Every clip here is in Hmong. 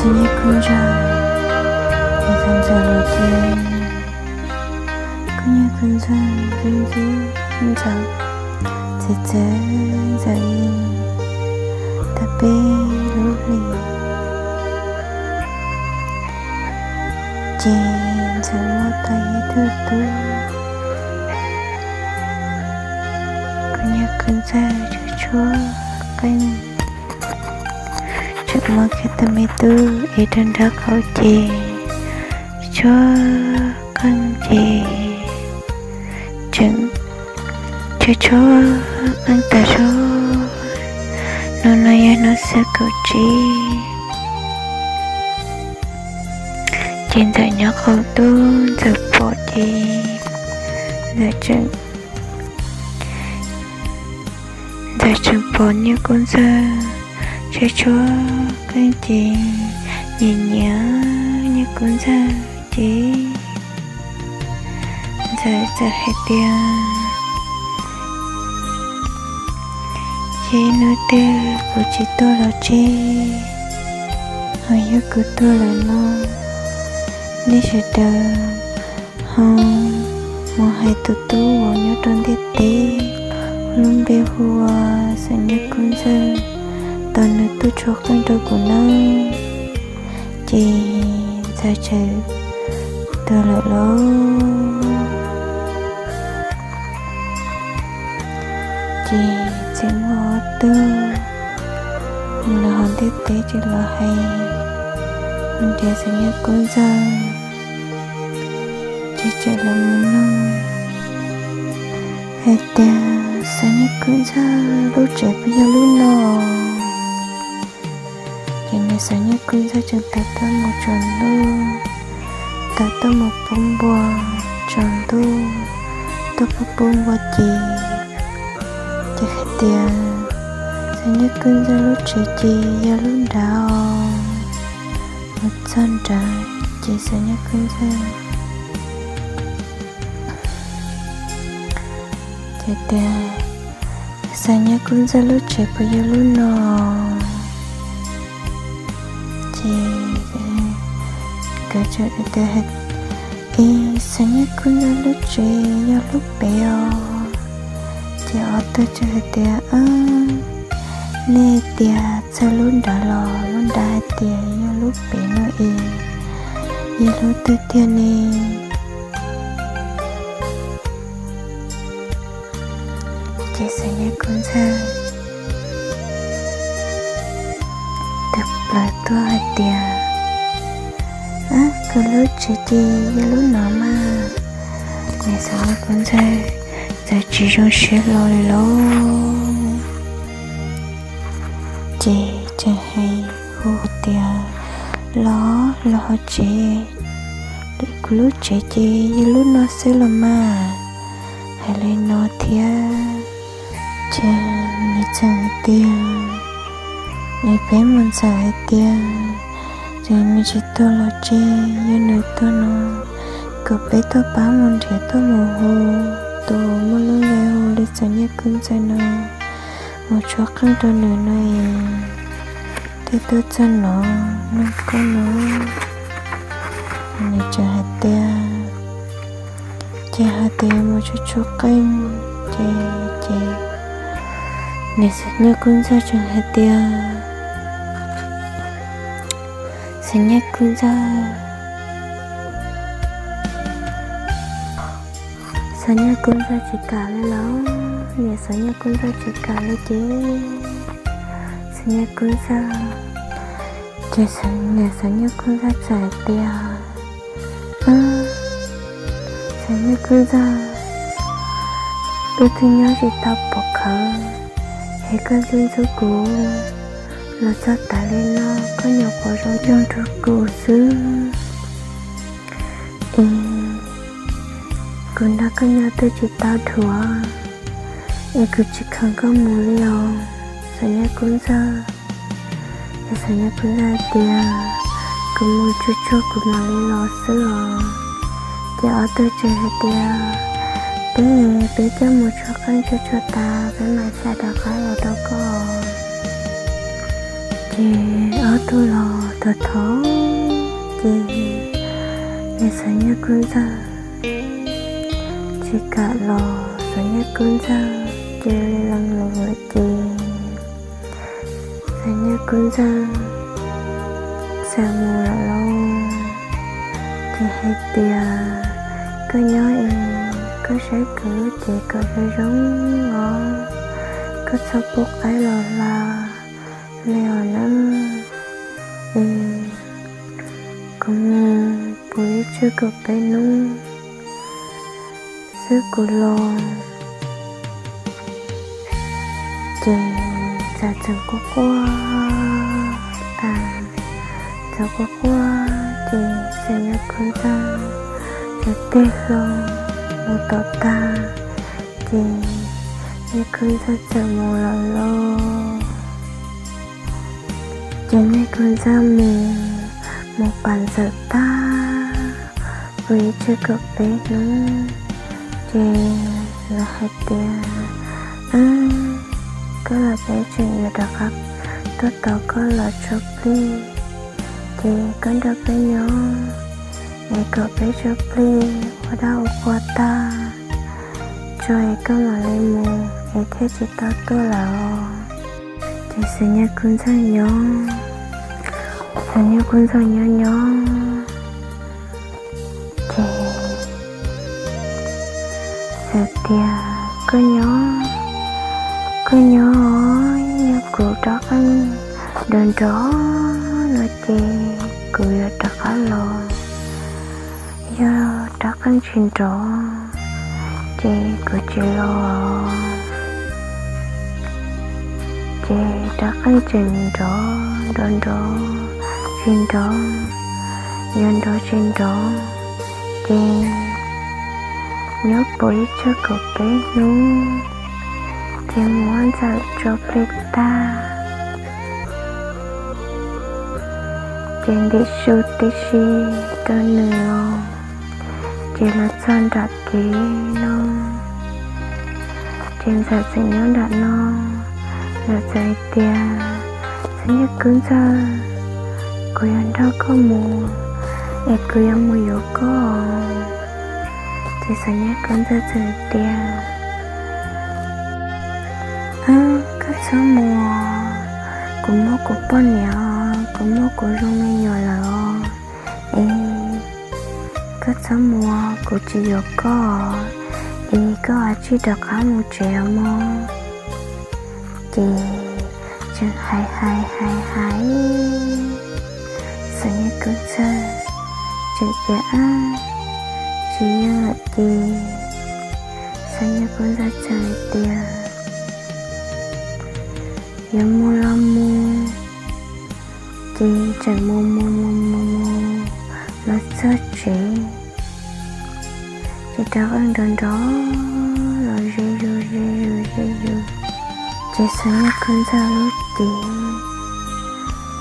Nyiaj Kub Ntxawg, Ntxawm Ntxawm los ces Kub Nyiaj Kub Ntxawg ntxub ntxub Ntxawm, txawv txawv Ntxawm li tau peb lub hlis. Ces Ntxawm muaj tau ib tug tub, Kub Nyiaj Kub Ntxawg tshuab tshuab qeej, tseem muaj kiag tus me tub ev rau nraub qaum ces tshuab qeej ces tseem tshuab tshuab qeej tas zog. Hnub no yog hnub xiab kaum tsib, ces Ntxawm nyob qaum ntuj Ntxawm pom ces Ntxawm tseem Ntxawm tseem pom Nyiaj Kub Ntxawg tshuab tshuab qeej ces nyiam nyiam Nyiaj Kub Ntxawg ces Ntxawm txawm hais tias, ces hnub twg kuv tsis tuaj los tseg, ho yog kuv tuaj lawm no, nej sawv daws ho mus hais tus tub uas nyob rau ntiaj teb, lub npe hu ua Xeem Nyiaj Kub Ntxawg, tos nws tuaj tshuab qeej rau kuv nawb. Ces Ntxawm txawm tuag lawm lauj. Ces tseem muaj ob tug los hauv ntiaj teb ces los hais mus nrhiav Xeem Nyiaj Kub Ntxawg, ces tseem los mus nug hais tias, Xeem Nyiaj Kub Ntxawg, lub tsev puas yog lub no? Ces niam Xeem Nyiaj Kub Ntxawg tseem tawm tuaj mus tsaus ntuj, tawm tuaj mus pub npua tsaus ntuj, tuaj pub pub npua ces, ces hais tias, Xeem Nyiaj Kub Ntxawg, lub tsev ces yog lub nrad os. Mus txog nrad ces Xeem Nyiaj Kub Ntxawg ces tias, Xeem Nyiaj Kub Ntxawg, lub tsev puas yog lub no? Ces nkawd txawm tias, Es Xeem Nyiaj Kub Ntxawg, lub tsev yog lub pem os. Ces ob tug txawm hais tias, Nej tias txog lub nrad los lub nrad hais tias yog lub pem no es yog lub twg tiag ne? Ces Xeem Nyiaj Kub Ntxawg tawm plaws tuaj hais tias, Kuv lub tsev ces yog lub no mas. Niam Xeem Nyiaj Kub Ntxawg txawm tsis zoo siab hlo li lauj. Ces tseem hais hu tias, Los, los hauv tsev, kuv lub tsev ces yog lub no xwb los mas. Hais li no thiab ces nws txawm hais tias, Es peb mus, Ntxawm hais tias, Ces nws tsis tuag los tseg, yog nws tuag no kom peb tuaj pab mus nrhiav tuaj mus hu tus muaj lub npe hu li Xeem Nyiaj Kub Ntxawg no mus tshuab qeej rau nws no es thiaj tuaj txog no nug koj no. Nws tseem hais tias, ces hais tias mus tshuab tshuab qeej, ces, ces niam Xeem Nyiaj Kub Ntxawg tseem hais tias, Xeem Nyiaj Kub Ntxawg, Xeem Nyiaj Kub Ntxawg tsis kam li los, niam Xeem Nyiaj Kub Ntxawg tsis kam li ces Xeem Nyiaj Kub Ntxawg, ces niam Xeem Nyiaj Kub Ntxawg txawm hais tias, Xeem Nyiaj Kub Ntxawg, wb twb nyob tsis tau pom khawv es koj ntxub ntxub kuv los txog tas li no, koj nyuam qhuav zoo zoo rau kuv xwb es kuv nrog koj nyob twb tsis tau dhuav es kuv tsis kheev koj mus li os, Xeem Nyiaj Kub Ntxawg. Ces Xeem Nyiaj Kub Ntxawg hais tias, Kuv mus tsuag tsuag kuv mam li los xwb os. Ces ob tug tseem hais tias, Peb, peb coj mus tshuab qeej tsuag tsuag tas peb mam li rov qab los rau koj. Ces ob tug los tau thov, ces niag Xeem Nyiaj Kub Ntxawg tsis kam los, Xeem Nyiaj Kub Ntxawg cia li lees lus lawm ces Xeem Nyiaj Kub Ntxawg txawm mus lawm lauj. Ces hais tias, koj nyob es koj saib kuv lub cev kom zoo zoo os, koj txhob pub qaib los hla li os nawb. Es kuv mus puv ib tsug kaum peb hnub xwb kuv los. Ces txawm txawm quaj quaj tas, txawm quaj quaj ces Xeem Nyiaj Kub Ntxawg txawm tig hlo mus tom tag, ces Nyiaj Kub Ntxawg txawm mus lawm lauj. Ces Nyiaj Kub Ntxawg mus, mus pam Ntxawm tag, puv ib tsug kaum peb hnub, ces lawv hais tias, koj los peb tseem yuav rov qab tuaj tos koj los tso plig, ces koj nrog peb nyob es kom peb tso plig ua dab ua qhua tag tso es koj mam li mus es thiaj tsis tau tuaj lawm os. Ces Xeem Nyiaj Kub Ntxawg nyob, Xeem Nyiaj Kub Ntxawg nyob nyob, ces txawm tias, koj nyob, koj nyob, yog kuv rab qeej nrov nrov no ces kuv yuav rov qab los, yog rab qeej tsis nrov ces kuv tsis los. Ces rab qeej tseem nrov nrov nrov, tsis nrov, yuav nrov tsis nrov, ces nyob puv ib tsug kaum peb hnub, ces muab Ntxawm tso plig tag, ces ntim su tib si rau nws los, ces los txog nram kev no, ces Ntxawm txawm nyob nram no, Ntxawm txawm hais tias, Xeem Nyiaj Kub Ntxawg, kuv yuav nrog koj mus, es kuv yuav mus yuav koj. Ces Xeem Nyiaj Kub Ntxawg txawm hais tias, koj txhob mus, kuv muaj kuv poj niam, kuv muaj kuv zoo me nyuam lawm os, es koj txhob mus, kuv tsis yuav koj, es koj ua tsis rov qab mus tsev os mog. Ces tseem hais hais hais hais, Xeem Nyiaj Kub Ntxawg tseem tias, tsis yeej lawm ces Xeem Nyiaj Kub Ntxawg txawm hais tias, yuav mus los mus. Ces tseem mus mus mus mus mus los txog tsev, ces rab qeej nrov nrov los ze zus ze zus ze zus, ces Xeem Nyiaj Kub Ntxawg lub cev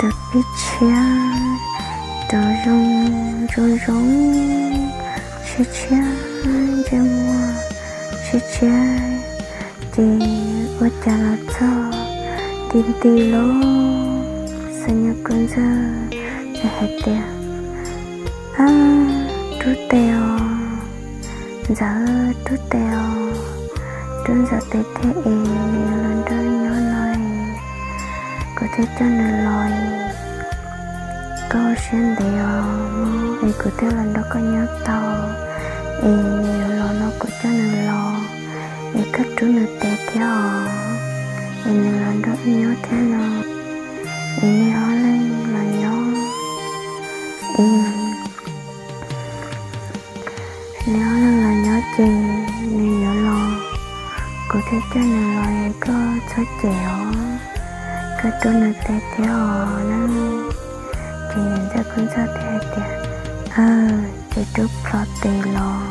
rov pib tshiab, rov zoo zoo zoo, tshiab tshiab ntsej muag, tshiab tshiab, ces ua cas los txog nti nti lauj. Xeem Nyiaj Kub Ntxawg ces hais tias, ab, rub tes os, Ntxawm, rub tes os, rub Ntxawm tes thiab es nws yuav los nrog wb nyob no es kuv thiaj coj nws los es koj ua siab ntev os mog, es kuv thiaj los nrog koj nyob tau, es nws yuav los no kuv coj nws los, es koj rub nws tes thiab os, es nws los nrog wb nyob thiab no, es nej ob leeg los nyob, es neb ob leeg los nyob ces nws yuav los, kuv thiaj coj nws los es koj txhob cem os, koj rub nws tes thiab os na. Ces niam ntxawm Kub Ntxawg thiaj hais tias, aw, ces rub plho tes los,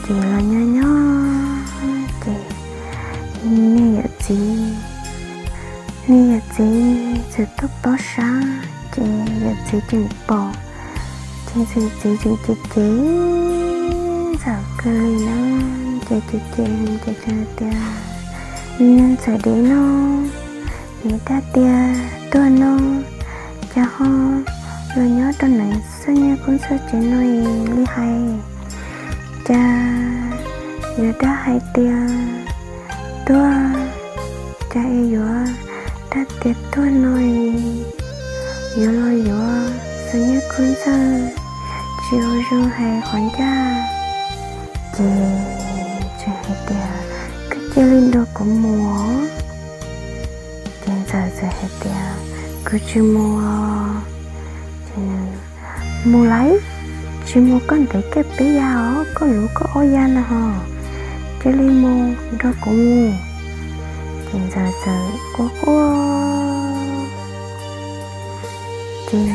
ces los nyob nyob ces niag yawm txiv, niag yawm txiv txawm tuaj pob sab ces yawm txiv tseem pom, ces yawm txiv tseem cem cem Ntxawm kawg li na, ces cem cem ces tias, niag Ntxawm dev no, vim dab tias tuag no, cas ho los nyob rau ntawm Xab Nyiaj Kub Ntxawg tsev no es li hais, cas yuav dab hais tias tuag, cas es yuav dab tias tuag no es yuav los yuav Xab Nyiaj Kub Ntxawg tsis ua zoo hais qhov ncaj. Ces tseem hais tias, koj cia li nrog kuv mus. Ces Ntxawm txawm hais tias, kuv tsis mus. Ces, mus lawm, tsis mus koj ntev koj peb ya os, koj luv koj ob ya no hos, cia li mus nrog kuv mus. Ces Ntxawm txawm quaj quaj, ces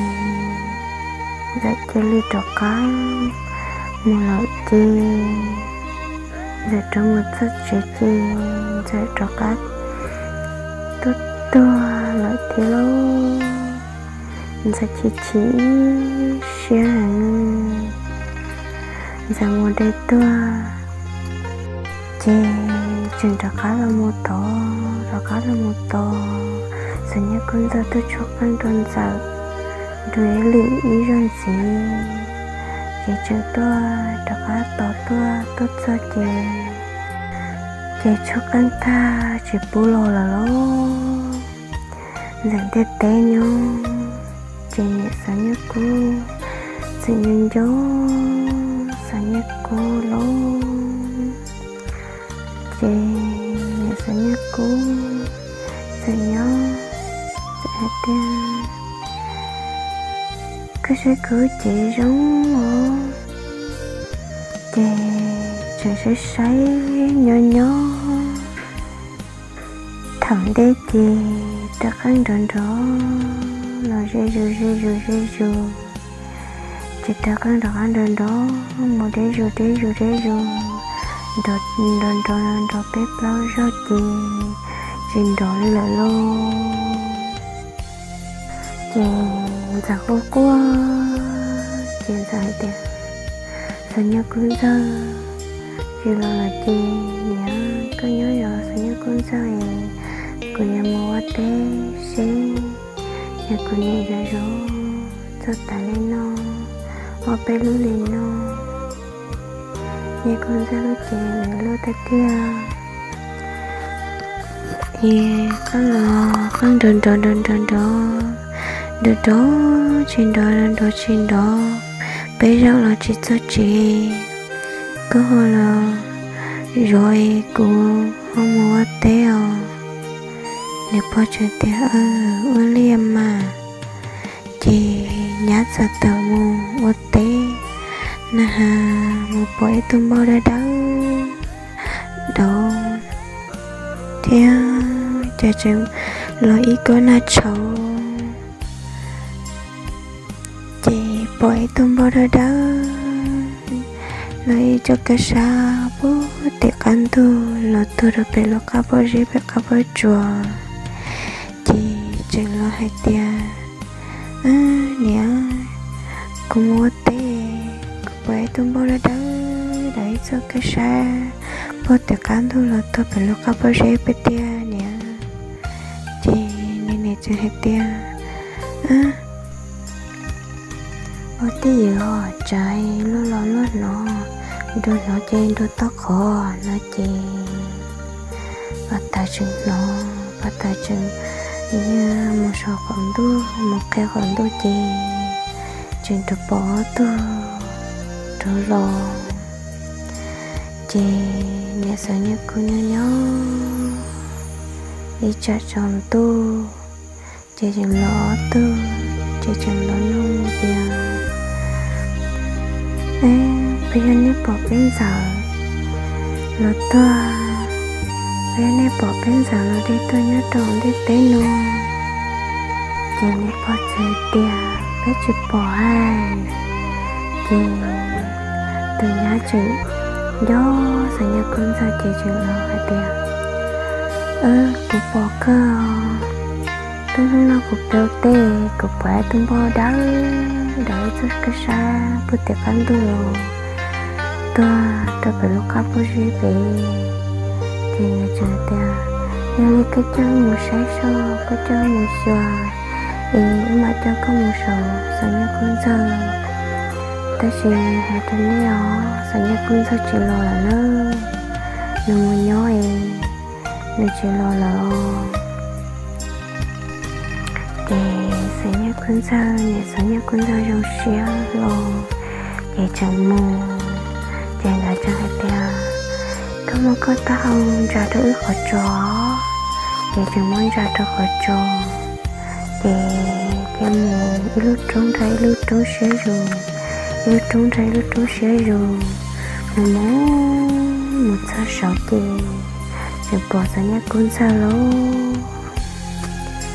Ntxawm cia li rov qab mus lawm. Ces Ntxawm rov mus txog tsev ces Ntxawm rov qab tuag tuag lawm thiab lauj. Ntxawm chim chim siab heev, Ntxawm mus dai tuag. Ces tseem rov qab los mus tod, rov qab los mus tod, Xab Nyiaj Kub Ntxawg tuaj tshuab qeej rau Ntxawm dua ib lwm ib zaug ntxiv. Ces tseem tuaj rov qab tos tuaj, tuaj txog ces, ces tshuab qeej tag tsis pub los lawm lauj. Ntxawm ntiaj teb nyob, ces niam Xab Nyiaj Kub txawm nco nco Xab Nyiaj Kub lauj. Ces niam Xab Nyiaj Kub txawm nyob, txawm hais tias, koj saib kuv ces zoo os. Ces tseem saib saib nyob nyob. Thaum ntej ces rov qab nrov nrov los ze zus ze zus ze zus, ces rov qab nrov qab nrov nrov mus deb zus deb zus deb zus, nrov nrov nrov peb plaub zaug ces tsis nrov li lawm lauj. Ces Ntxawm quaj quaj, ces Ntxawm hais tias, Xab Nyiaj Kub Ntxawg, tsis los lawm ces niam, koj nyob yos Xab Nyiaj Kub Ntxawg es kuv yuav mus ua teb seb yog kuv niam yuav zov txog tas li no, ob peb lub li no. Nyiaj Kub Ntxawg lub cev lawv luaj tiag tiag. Es qeej los qeej nrov nrov nrov nrov nrov, nrov nrov tsis nrov, nrov nrov tsis nrov, peb zaum los tsis txog tsev. Koj ho los zov es kuv ho mus ua teb os. Niam pog tseem tias, ua li mas. Ces nyab txawm tawm mus ua teb na has, mus pom ib tug npauj dawb dawb dov thiab ces tseem los ib kob nag tshauv. Ces pom ib tug npauj dawb dawb los ib txoj kab sab puag tim qab ntug los tuag rau pem lub qab pob zeb pem qab pob tsuas. Ces tseem los hais tias, niam, kuv mus ua teb, kuv pom ib tug npauj dawb dawb dov ib txoj kab sab puag tim qab ntug los tuag pem lub qab pob zeb pem tiag niam. Ces nws niam tseem hais tias, ua tib yam os, tsam luag los luag hnov, nrug hnov ces nrug toj qhov no ces pab tas tseem hnov, pab tas tseem mus saum qaum ntuj, mus qhia qaum ntuj ces tseem rov pom ob tug rov los. Ces niam Xab Nyiaj Kub nyob nyob ib tsam tsaus ntuj, ces tseem los ob tug, ces tseem los nug tias, puas yog nej pom peb ntxawm los tuag, puas yog nej pom peb ntxawm los deb tuag nyob rau ntiaj teb no? Ces niam pog txawm tias, peb tsis pom hais. Ces tus nyab tseem nco Xab Nyiaj Kub Ntxawg ces tseem los hais tias, kuv pom kawg, twb hnub no kuv pw teb kuv pom ib tug npauj dawb dawb ib txoj kab sab puag tim qab ntug los tuag rau pem lub qab pob zeb pem. Ces nws tseem tias, yog li koj coj mus saib seb, koj coj mus xyuas es wb mam coj koj mus saum Xeem Nyiaj Kub Ntxawg. Tab sis hais rau nej os, Xeem Nyiaj Kub Ntxawg tsis los lawm na, nws mus nyob es nws tsis los lawm. Ces Xeem Nyiaj Kub Ntxawg, niam Xeem Nyiaj Kub Ntxawg zoo siab los, ces tseem mus, ces nkawd tseem hais tias, koj muab koj taub hau ntsa rau wb qhov tsos. Ces tseem muab ntsa rau qhov tsos, ces cia mus ib lub roob nrag ib lub roob siab zus, ib lub roob nrag ib lub roob siab zus, mus mus mus txog saud ces tseem pom Xeem Nyiaj Kub Ntxawg lauj.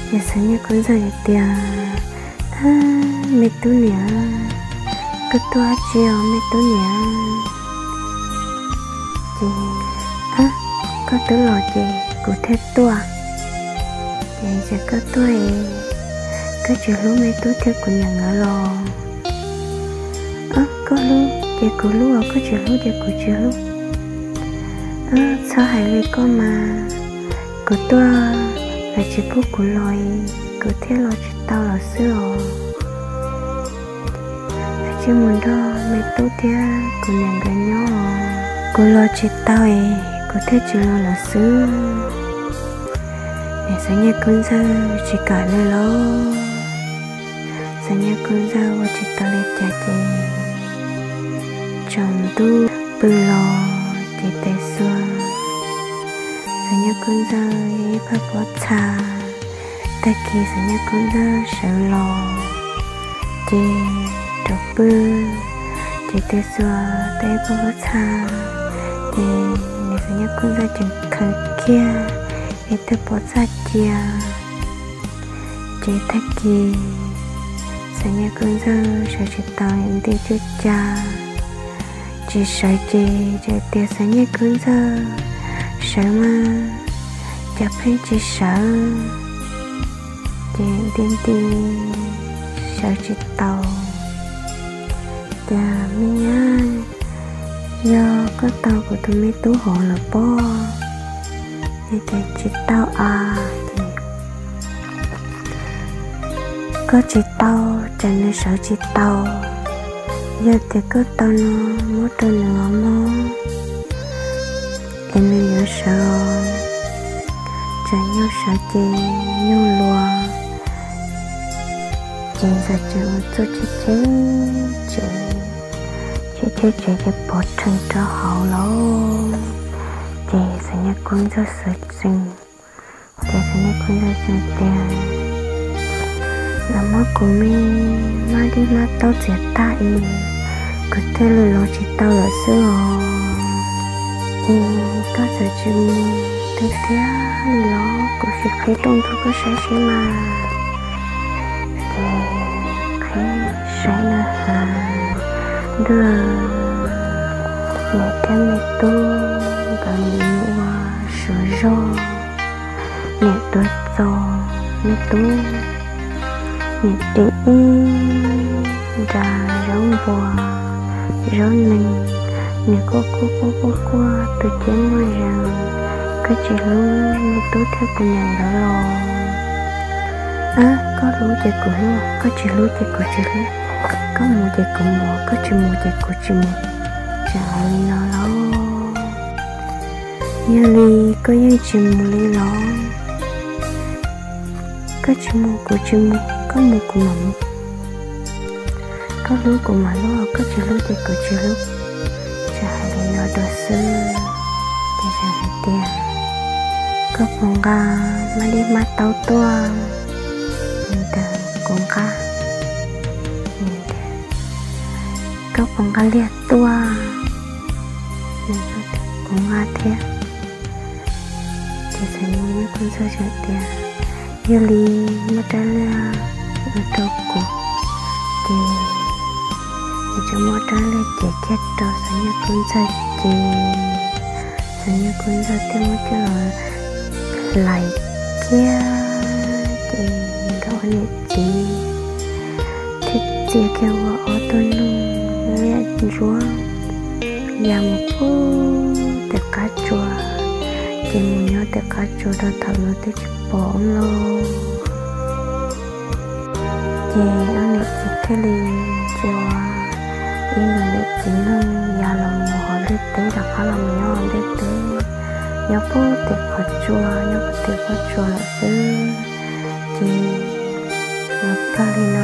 Ces Xeem Nyiaj Kub Ntxawg hais tias, me tub niam, koj tuaj dab tsi os me tub niam? Ces, koj twb los ces kuv thiaj tuaj. Ces, ces koj tuaj es koj tsis hlub me tub thiab kuv niam nkawd los? Koj hlub ces kuv hlub, koj tsis hlub ces kuv tsis hlub. Txhob hais li koj mas, kuv tuaj lawv tsis pub kuv los, kuv thiaj los tsis tau lawm xwb os. Tsis mus nrog me tub thiab kuv niam nkawd nyob, kuv los tsis tau es kuv thiaj tsis los lawm xwb. Niam Xeem Nyiaj Kub Ntxawg tsis kam li lauj. Xeem Nyiaj Kub Ntxawg ua tsis tau li cas ces tsaus ntuj pw los ces tes xuas, Xeem Nyiaj Kub Ntxawg ib phaj pob txha. Tag kis Xeem Nyiaj Kub Ntxawg sawv los ces rov pw, ces tes xuas tau ib phaj pob txha, ces niam Xeem Nyiaj Kub Ntxawg tseem khaws kiag ib tug pob txha cia. Ces tag kis Xeem Nyiaj Kub Ntxawg sawv tsis tau, nti tsuj ca, tsis sawv ces tseem tias Xeem Nyiaj Kub Ntxawg sawv mas cas pheej tsis sawv. Ces nti nti sawv tsis tau. Cas me nyab, yog koj tau kuv tus me tub hov lawm pob? Ces tsis tau as. Ces koj tsis tau, tsam nws sawv tsis tau. Yog tias koj tau no muab rau nws os mog, es nws yuav sawv os. Tsam nyuj sawv ces nyuj luag. Ces ntxawm tseem ua txuj cheb cheb tsev, cheb cheb tsev ces pov rhees rau hauv lauj. Ces Xeem Nyiaj Kub Ntxawg xwm txees, ces Xeem Nyiaj Kub Ntxawg xwm tias, los muab kuv me mab dib mab taub txiav tag es kuv thiaj li los tsis tau lawm xwb os. Es koj txawm tsis mus tiag tiag li los kuv sim qhib rooj nrog koj saib seb mas. Ces qhib saib na has, ntuj, niam thiab me tub nkawd nim ua suav zog, niam tuav txos me tub, niam ris ib nra zaub npua zaub nees, niam quaj quaj quaj quaj quaj tus ciab muaj zees, koj tsis hlub me tub thiab kuv niam nkawd los? Koj hlub ces kuv hlub, koj tsis hlub ces kuv tsis hlub, koj mus ces kuv mus, koj tsis mus ces kuv tsis mus. Tsam hais li no lauj? Yog li koj yeej tsis mus li los? Koj tsis mus kuv tsis mus, koj mus kuv mam mus. Koj hlub kuv mam hlub, koj tsis hlub ces kuv tsis hlub. Tsam hais li no dua xwb, ces hais tias, koj puas nqa mab dib mab taub tuaj? Ntawd kuv nqa. Koj puas nqa liag tuaj? Kuv nqa thiab. Ces Xeem Nyiaj Kub Ntxawg tseem tias, yog li muab rab liag ua rau kuv. Ces nws tseem muab rab liag cev kiag rau Xeem Nyiaj Kub Ntxawg ces Xeem Nyiaj Kub Ntxawg thiaj muab coj los hlais kiag ces nkawd ua niam txiv thiaj txia kiag ua ob tug nyuj liab ntsuab ya mus pug tim qab tsuas, ces mus nyob tim qab tsuas rau thaum lawv twb tsis pom lauj. Ces ob niam txiv thiaj li cia ib nkawd niam txiv neej ya los mus hauv ntiaj teb, rov qab los mus nyob ntiaj teb, nyob puag tim qhov tsua, nyob puag tim qhov tsua lawm xwb. Ces los txog li no